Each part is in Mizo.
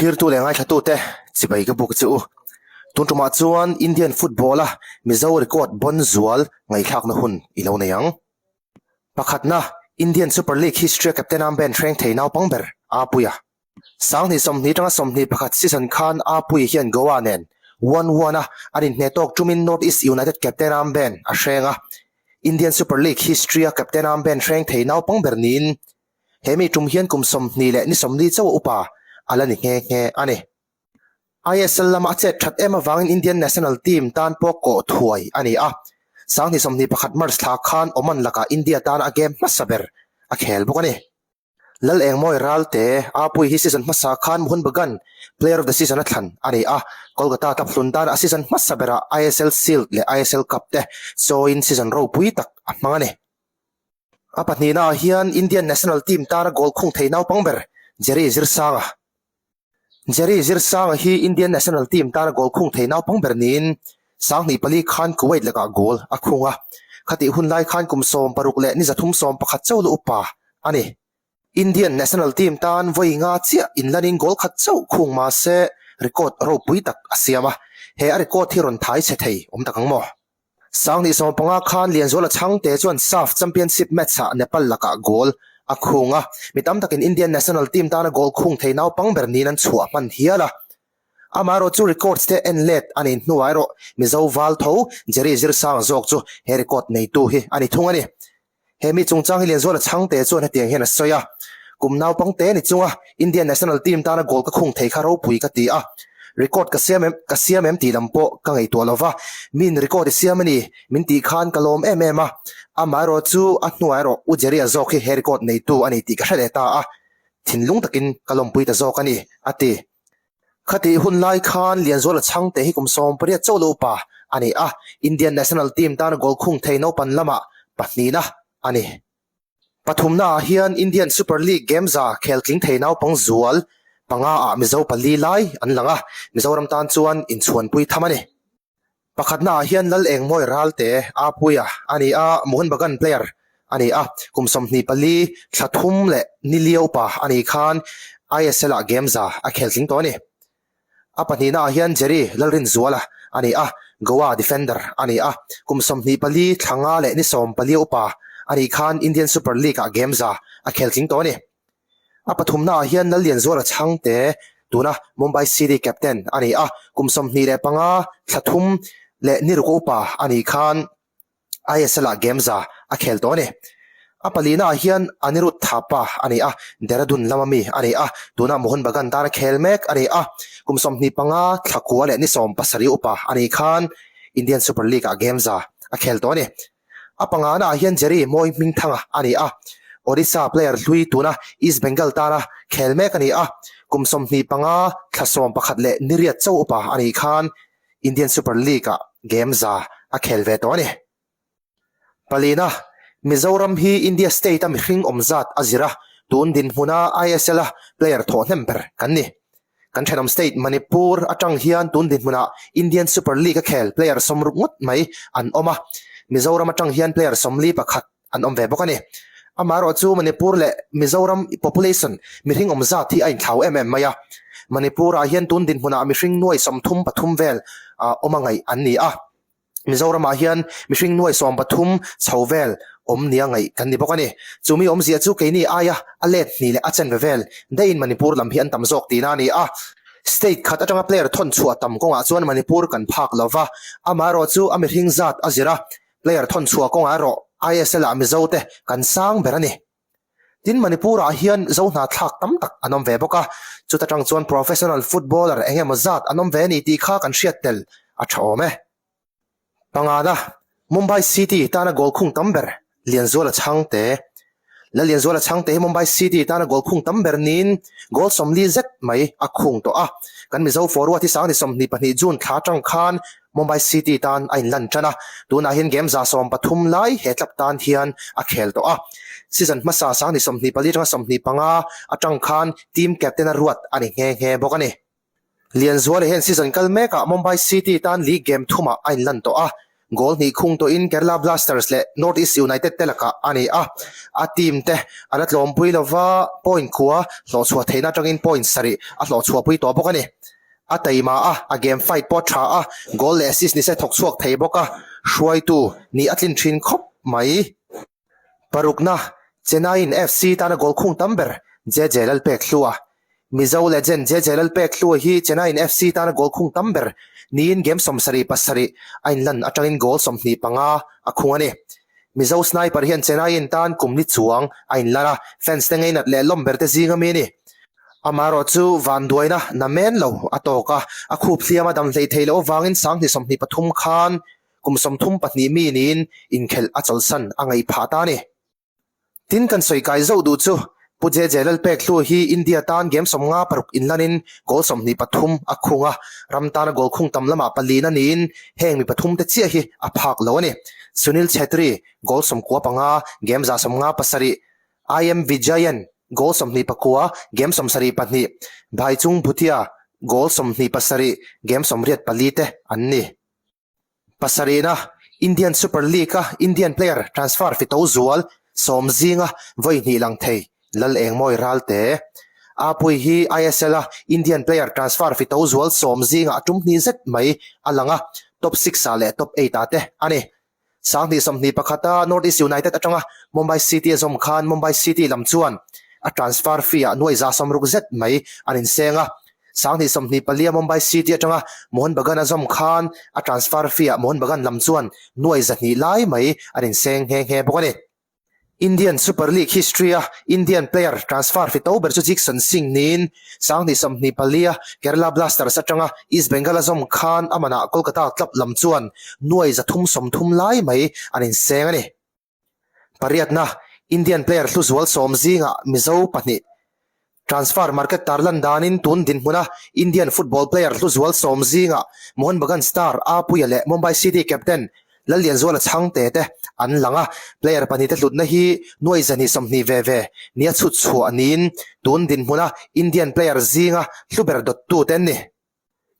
Thlirtu leh ngaithlatute chibai ka buk che u. Tun tumah chuan Indian football-a Mizo record bawn zual ngaihthlakna hun i lo nei ang. Pakhatna, Indian Super League history-a captain armband hreng thei naupang ber Apuia. Sanghnih 20 atanga 21 season khan Apuia hian Goa nen one one-a an inhneh tawk tumin North East United captain armband a hreng a. Indian Super League history-a captain armband hreng thei naupang ber niin He mi tum hian kum 20 leh ni 40 chauh a upa a la ni nghe nghe a ni. ISL lama a chet that em avangin Indian national team tan pawh kawh thuai a ni a. 2021 March thla khan Oman lakah India tana a game hmasa ber a khel bawk a ni. Lal Engmawi Ralte Apui hi season hmasa khan Mohun Bagan Player of the Season a thlan a ni a. Kolkata club hlun tana a season hmasa berah ISL Shield leh ISL Cup te chawiin season ropui tak a hmang a ni. A pahnihnaah hian Indian national team tana goal khung thei naupang ber Jerry Zirsanga. Jerry Zirsanga hi Indian national team tana goal khung thei naupang ber niin 2004 khan Kuwait lakah goal a khung a. Khatih hun lai khan kum 16 leh ni 311 chauh la upa a ni. Indian national team tan vawi nga chiah inlanin goal khat chauh khung mah se record ropui tak a siam a. He a record hi rawn thai chhe thei awm tak ang maw? 2015 khan Lianzuala Chhangte chuan SAFF Championship match-ah Nepal lakah goal a khung a, mi tam takin Indian national team tana goal khung thei naupang ber niin an chhuah hman hial a. Amaherawh chu records te en let a nih hnuah erawh Mizo val tho Jerry Zirsanga zawk chu he record neitu hi a ni thung a ni. He mi chungchang hi Lianzuala Chhangte chuan hetiang hian a sawi a, Kum naupangte ni chunga Indian national team tana goal ka khung thei kha ropui ka ti a, record ka siam em ka siam em tih lam pawh ka ngaihtuah lo va, min record i siam a ni min tih khan ka lawm em em a, amaherawh chu a hnuah erawh U Jerry-a zawk hi he record neitu a ni tih ka hre leh ta a, thinlung takin ka lawmpui ta zawk a ni, a ti. Khatih hun lai khan Lianzuala Chhangte hi kum 18 chauh lo upa a ni a, Indian national team tana goal khung thei naupan lamah pahnihna a ni. Pathumnaah hian Indian Super League game za khel tling thei naupang zual panga ah Mizo pali lai an lang a, Mizoram tan chuan inchhuanpui tham a ni. Pakhatnaah hian Lal Engmawi Ralte Apuia a ni a, Mohun Bagan player a ni a, kum 24 thla thum leh ni lio pa a nih khan ISL ah game za a khel tling tawh a ni. A pahnihnaah hian Jerry Lalrinzuala a ni a, Goa defender a ni a, kum 24 thla nga leh ni 14 upa a nih khan Indian Super League ah game za a khel tling tawh a ni. A pathumnaah hian Lallianzuala Chhangte tuna Mumbai City captain a ni a, kum 25 thla thum leh ni ruk upa a nih khan ISL-ah game za a khel tawh a ni. A palinaah hian Anirudh Thapa a ni a, Dehradun lama mi a ni a, tuna Mohun Bagan tana khel mek a ni a, kum 25 thla kua leh ni 17 upa a nih khan Indian Super League-ah game za a khel tawh a ni. A pangana ah hian Jerry Mawi Hmingthanga a ni a, Odisha player hlui tuna East Bengal tana khel mek a ni a, kum 25 thla 11 leh ni riat chauh upa a nih khan Indian Super League ah game za a khel ve tawh a ni. Palina, Mizoram hi India state a mihring awm zat a zir a, tun dinhmuna ISL a player thawh hnem ber kan ni. Kan thenawm state Manipur atang hian tun dinhmunah Indian Super League a khel player 60 ngawt mai an awm a, Mizoram atang hian player 41 an awm ve bawk a ni. Amaherawh chu Manipur leh Mizoram population mihring awm zat hi a inthlau em em mai a, Manipur-ah hian tun dinhmunah mihring nuai 33 vel awm a ngaih an ni a. Mizoramah hian mihring nuai 13 chho vel awm nia ngaih kan ni bawk a ni. Chumi awmzia chu keini aia a let hnih leh a chen ve vel daihin Manipur lam hi an tam zawk tihna a ni a. State khat atanga player thawn chhuah tam kawngah chuan Manipur kan phak lo va, amaherawh chu a mihring zat a zir a, player thawn chhuah kawngah erawh ISL ah Mizo te kan sang ber a ni. Tin, Manipur-ah hian Zo hnathlak tam tak an awm ve bawk a, chuta tang chuan professional footballer eng emaw zat an awm ve a ni tih kha kan hriat tel a tha awm e. Pangana, Mumbai City tana goal khung tam ber Lianzuala Chhangte. La Lianzuala Chhangte hi Mumbai City tana goal khung tam ber niin goal 40 zet mai a khung tawh a. Kan Mizo forward hi 2022 June thla atang khan Mumbai City tan a inlan tan a, tunah hian game 13 lai he club tan hian a khel tawh a. Season hmasa 2024 atanga 25 atang khan team captain a ruat a ni nghe nghe bawk a ni. Lianzuala hian season kal mekah Mumbai City tan league game thumah a inlan tawh a. Goal hnih khung tawhin Kerala Blasters leh NorthEast United te lakah a ni a, a team te a la tlawmpui lova, point khua hlawhchhuah theihna atangin point sarih a hlawhchhuahpui tawh bawk a ni. A taima a, a game fight pawh a tha a, goal leh assist nise thawk chhuak thei bawk a, hruaitu nih a tlin thin khawp mai. Parukna, Chennaiyin FC tana goal khung tam ber JJ Lalpekhlua. Mizo legend JJ Lalpekhlua hi Chennaiyin FC tana goal khung tam ber niin game 77 a inlan atangin goal 25 a khung a ni. Mizo sniper hian Chennaiyin tan kum ni chuang a inlan a, fans te ngeinat leh lawm ber te zinga mi a ni. Amaherawh chu vanduaina na men lo a tawk a, a khup hliam a dam hleih theih loh avangin 2023 khan Kum 32 mi niin inkhelh a chawlhsan a ngaih phah ta a ni. Tin kan sawi kai zauh duh chu Pu JJ Lalpekhlu hi India tan game 56 inlanin goal 23 a khung a, ram tana goal khung tam lamah palina niin heng mi pathum te chiah hi a phak lo a ni. Sunil Chhetri goal 95, game 157, IM Vijayan goal 29, game 72, Bhaichung Bhutia goal 27, game 84 te an ni. Pasarihna, Indian Super League-a Indian player transfer fito zual sawm zinga vawi hnih lang thei Lal Engmawi Ralte. Apui hi ISL-a Indian player transfer fito zual sawm zinga a tum hnih zet mai a lang a, top six-ah leh top eight-ah te a ni. 2021-a North East United atanga Mumbai City a zawm khan Mumbai City lam chuan a transfer fee-ah nuai 160 zet mai an inseng a. 2024-a Mumbai City atanga Mohun Bagan a zawm khan a transfer fee-ah Mohun Bagan lam chuan nuai 200 lai mai an inseng nghe nghe bawk a ni. Indian Super League history-a Indian player transfer fi to ber chu Jeakson Singh niin 2024-a Kerala Blasters atanga East Bengal a zawm khan a manah Kolkata club lam chuan nuai 330 lai mai an inseng a ni. Pariatna, Indian player hluzual sawm zingah Mizo pahnih transfer market tarlan danin tun dinhmuna Indian football player hluzual sawm zingah Mohun Bagan star Apuia leh Mumbai City captain Lallianzuala Chhangte te an lang a, player pahnihte hlutna hi nuai 220 ve ve nia chhut chhuah niin tun dinhmuna Indian player zinga hlu ber dawttute an ni.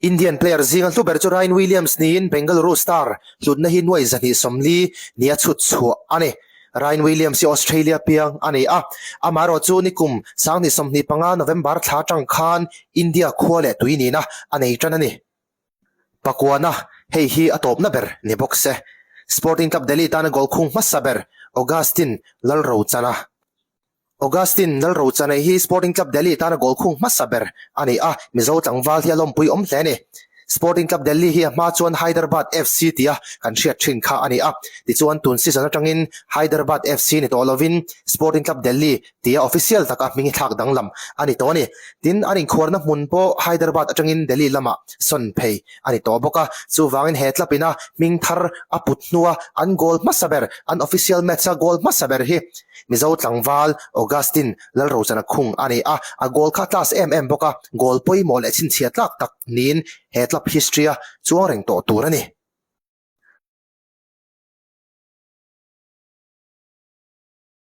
Indian player zinga hlu ber chu Ryan Williams niin Bengaluru star hlutna hi nuai 240 nia chhut chhuah a ni. Ryan Williams hi Australia piang a ni a, amaherawh chu nikum 2025 November thla atang khan India khua leh tui nihna a nei tan a ni. Pakuana, hei hi a tawpna ber ni bawk se. Sporting Club Delhi tana goal khung hmasa ber Augustine Lalrochana. Augustine Lalrochanei hi Sporting Club Delhi tana goal khung hmasa ber a ni a, Mizo tlangval hi a lawmpui awm hle a ni. Sporting Club Delhi hi a hma chuan Hyderabad FC tia kan hriat thin kha a ni a, tichuan tun season atangin Hyderabad FC ni tawh lovin Sporting Club Delhi tia official taka hming hi thlak danglam a ni tawh a ni. Tin, an inkhuarna hmun pawh Hyderabad atangin Delhi lamah sawn phei a ni tawh bawk a, chuvangin he club ina hming thar a put hnua an goal hmasa ber, an official match-a goal hmasa ber hi Mizo tlangval Augustine Lalrochana khung a ni a, a goal kha class em em bawk a, goal pawimawh leh chhinchhiah tlak tak niin he club history-a chuang reng tawh tur a ni.